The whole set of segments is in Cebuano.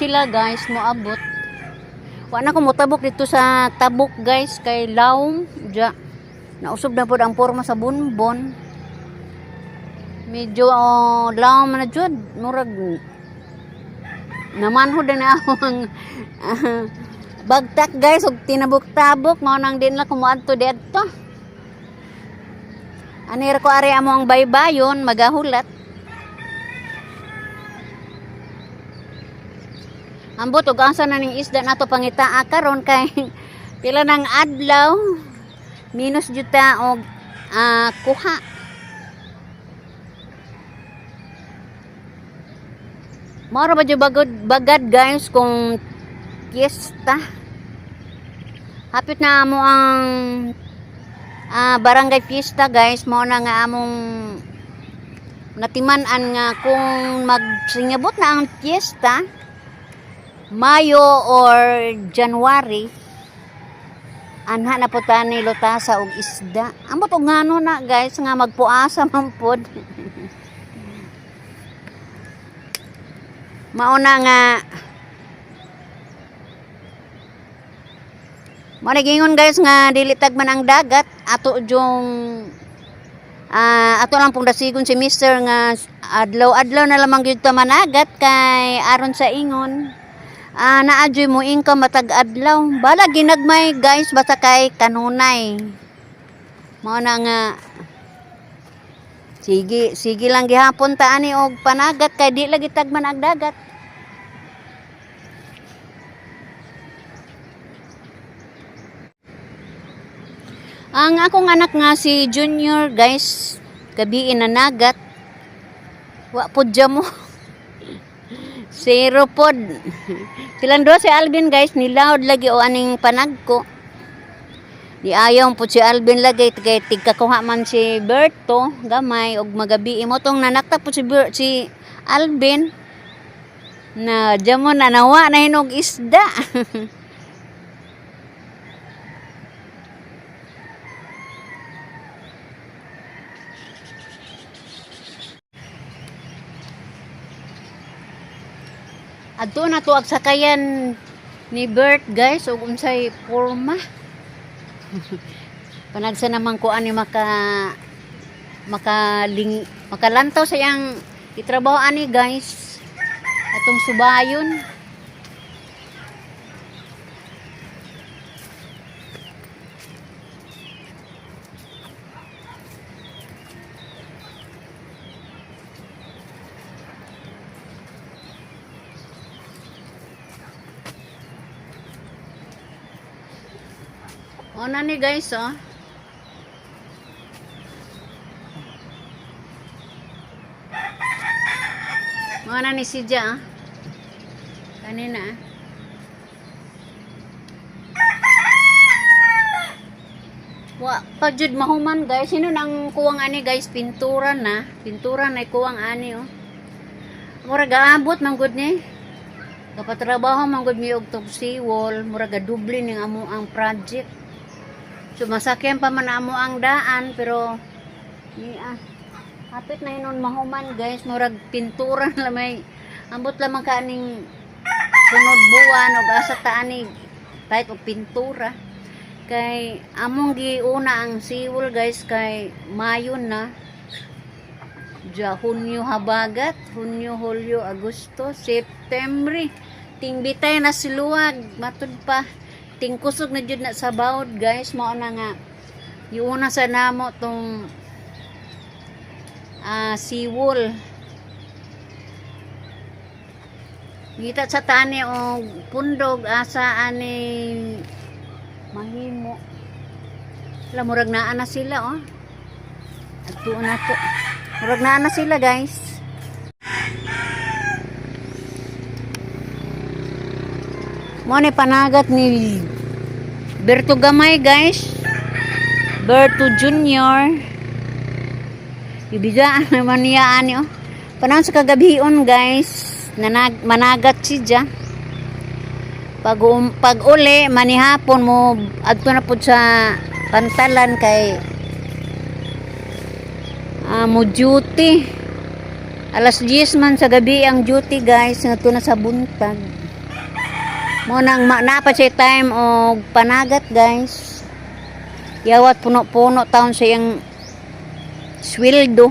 sila, guys, moabot. Wa na ko motabok dito sa tabok, guys, kay lawom ja. Nausob na pod ang porma sa bonbon. Medyo oh, lawom na jud, murag namanhod na ako ang bagtak, guys, ug tinabok-tabok mao nang din lang kumuadto didto. Anir ko ari amo ang baybayon magahulat. Ambot og asa na ning isda nato pangitaa karon kay pila nang adlaw minus jud ta og kuha. Mao ra ba jud bagod bagad, guys, kung fiesta. Hapit na amo ang barangay fiesta, guys, mao na nga among natiman-an nga kung magsingabot na ang fiesta Mayo or January, anha na po ta ni lutasa og isda. Ambot og ngano na, guys, nga magpuasa man pod. Mao na nga mao na gingon, guys, nga dili tagman ang dagat ato jung ato lang pong dasigon si Mister nga adlaw-adlaw na lamang gyud ta managat kay aron sa ingon naa jud mo income matag adlaw. Bala ginagmay, guys, basta kay kanunay. Mao na nga sige sige lang gihapon ta ani og panagat kay di lagi tagman ang dagat. Ang akong anak nga si Junior, guys, gabii nanagat. Wa pod mo. Zero pod. Silang duha si Alvin, guys, nilaod lagi o aning panagko. Di ayaw po si Alvin lagi kay tigkakuha man si Berto gamay og magabi mo tong nanakta po si si Alvin na jamo na nawa na hinog isda. Adto na to ang sakayan ni Bert, guys, ug unsay porma. Panagsa naman ko ani maka makalantaw sa iyang itrabaho ani, guys. Atong subayon. O na ni, guys, oh. Mga na ni si Ja, ah. Kanina, ah. Wa pa jud mahuman, guys. Sino nang kuwang ani, guys? Pintura na. Pintura na kuwang ani, oh. Mura gaabot man gud ni. Kapatrabaho man gud mi og tug seawall, mura gaduble ning amo ang project. So masakyan pa man amo ang daan pero ni hapit na hinon mahuman, guys, murag pintura na may ambot lamang ka aning sunod buwan og asa ta ani kahit og pintura kay among giuna ang seawall, guys, kay Mayo na ja, Hunyo habagat, Hunyo, Hulyo, Agosto, September, tingbitay na siluwag matud pa tingkusog na jud na sa bawod, guys. Mao na nga iuna sa namo tong seawall. Ngita sa tani og pundog asa ani mahimo. Wala, murag naa na sila, oh. Adto na to. Murag naa na sila, guys. Mo ni panagat ni Berto Gamay, guys. Berto Junior. Ibigaan naman niya ani, oh. Panahon sa kagabion, guys, managat siya. Pag uli manihapon mo adto na pud sa pantalan kay mo duty. Alas 10 man sa gabi ang duty, guys, ngadto na sa buntag. Mo nang napa siya time og panagat, guys. Yawat puno-puno taon sa iyang sweldo.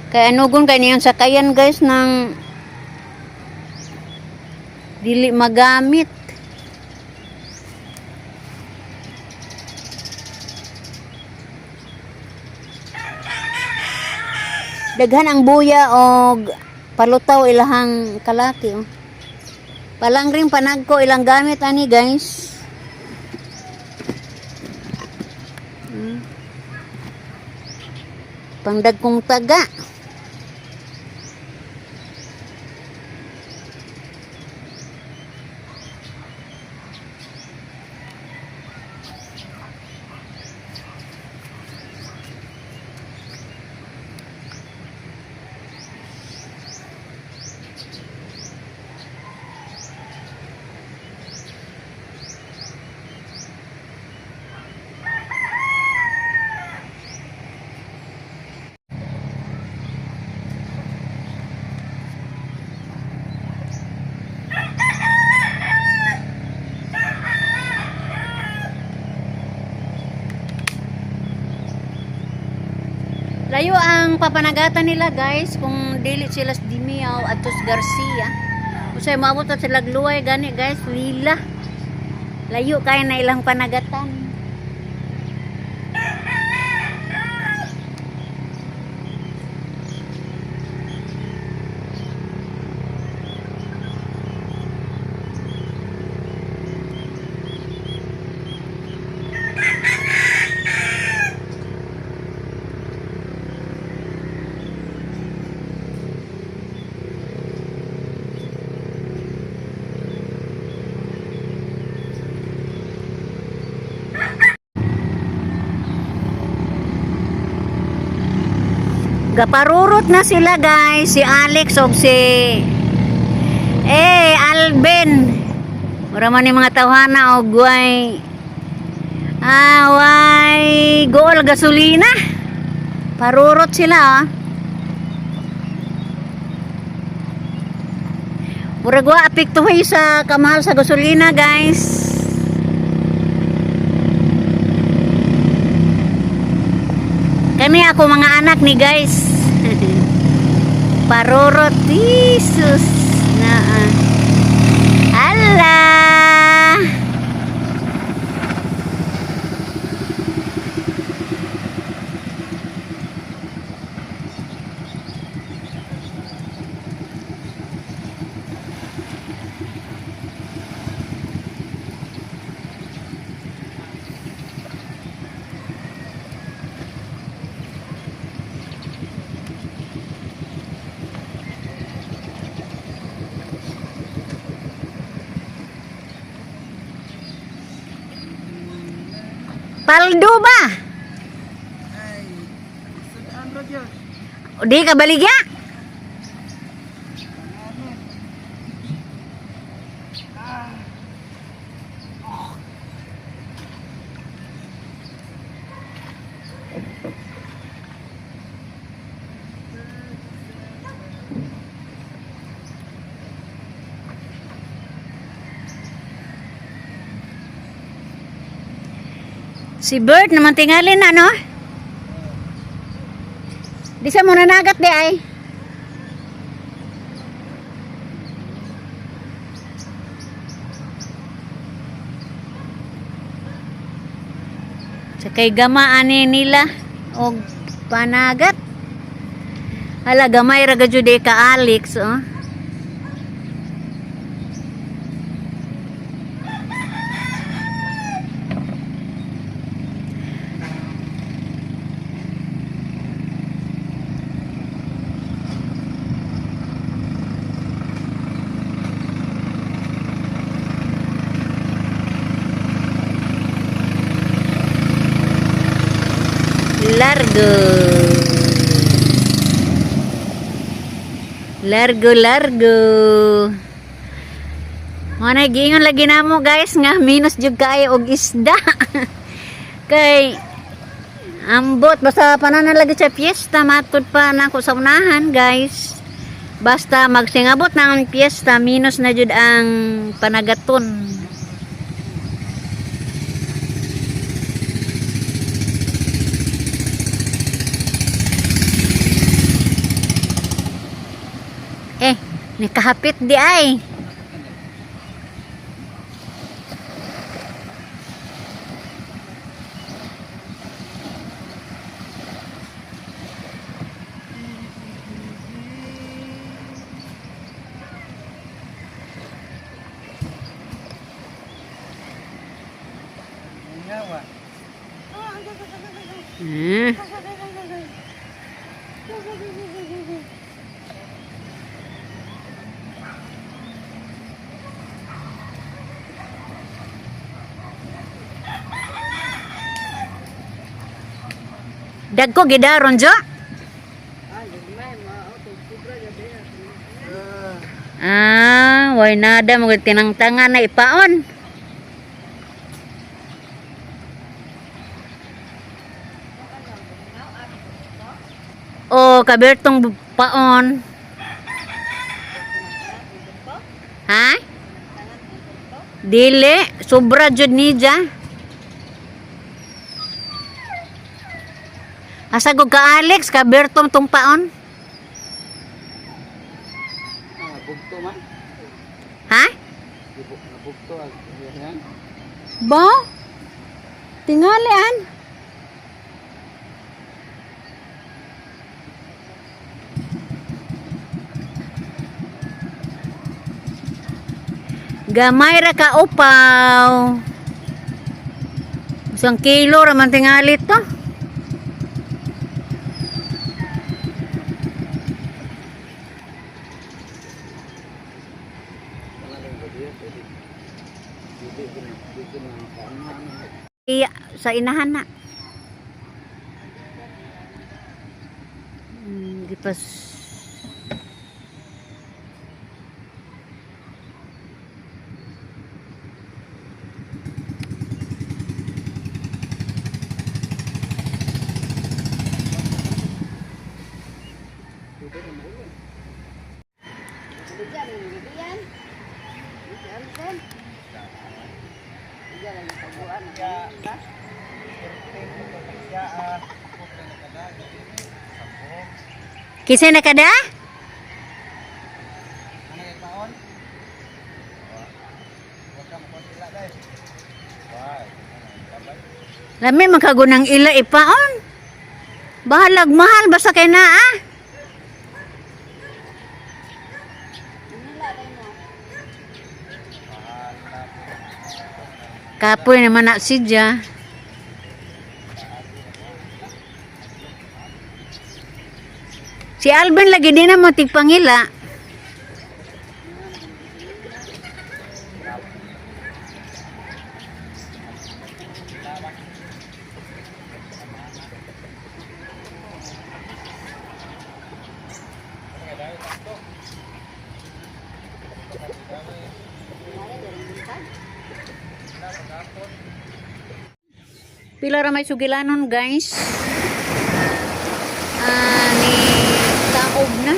Kaya anugon kay niyang sakayan, guys, ng dili magamit. Daghan ang buya og palutaw ilahang kalaki, oh. Palangring panagko ilang gamit ani, guys. Pangdagkong taga. Layo ang papanagatan nila, guys, kung dili sila sa Dimiao at sa Garcia. Usay maabot at sila luway gani, guys, lila. Layo kaya na ilang panagatan. Gaparurot na sila, guys, si Alex og si Alvin. Mura man ni mga tawhana og way way goal gasolina. Parurot sila, ah. Murag wa apektuhay sa kamahal sa gasolina, guys. Kami ako mga anak ni, guys. Parurot, Jesus. Na. Ah. Ala. Paldo ba? Ay, sudaan ra gyud. O, di ka baligya? Ah. Si Bert naman tingalin na, no? Di siya muna nagat di ay. Sa kay gama ani nila og panagat. Hala, gamay ra gajud ka Alex, oh. Largo. Largo, largo. Mga nagiingon lagi namo, guys, nga minus jud kaayo og isda. Kay ambot basta pananan lagi sa fiesta matud pa nako sa unahan, guys. Basta magsingabot na ang piyesta, minus na jud ang panagaton. Eh, nakahapit di ay. Ngawa. Dagko gidaron jo. Ah, way nada mo tinangtangan na ipaon. Oh, kabertong paon. Ha? Dili, sobra jud niya. Asa gud ka Alex, kabertong tong paon? Ah, bugto man. Ha? Bugto ang yan. Ba? Tingali an. Gamay ra ka upaw. Isang kilo ra man tingali to. Iya, sa inahan na. Gipas. Kinsa na kada? Lami man kagunang ila ipaon. Bahalag mahal basta kay naa. Kapoy naman na siya. Si Alvin lagi din na mo tigpangila. Pila ra may sugilanon, guys. Ah, ni taob na.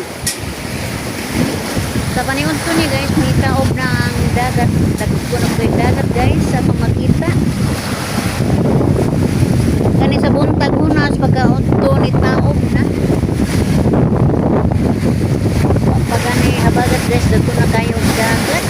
Sa paniud ko ni guys, ni taob na ang dagat. Dagko na ko'y dagat guys sa atong makita. Kani sa buntag hunas pagka udto ni taob na. Pag ani habagat guys, dagko na kayo og dagat.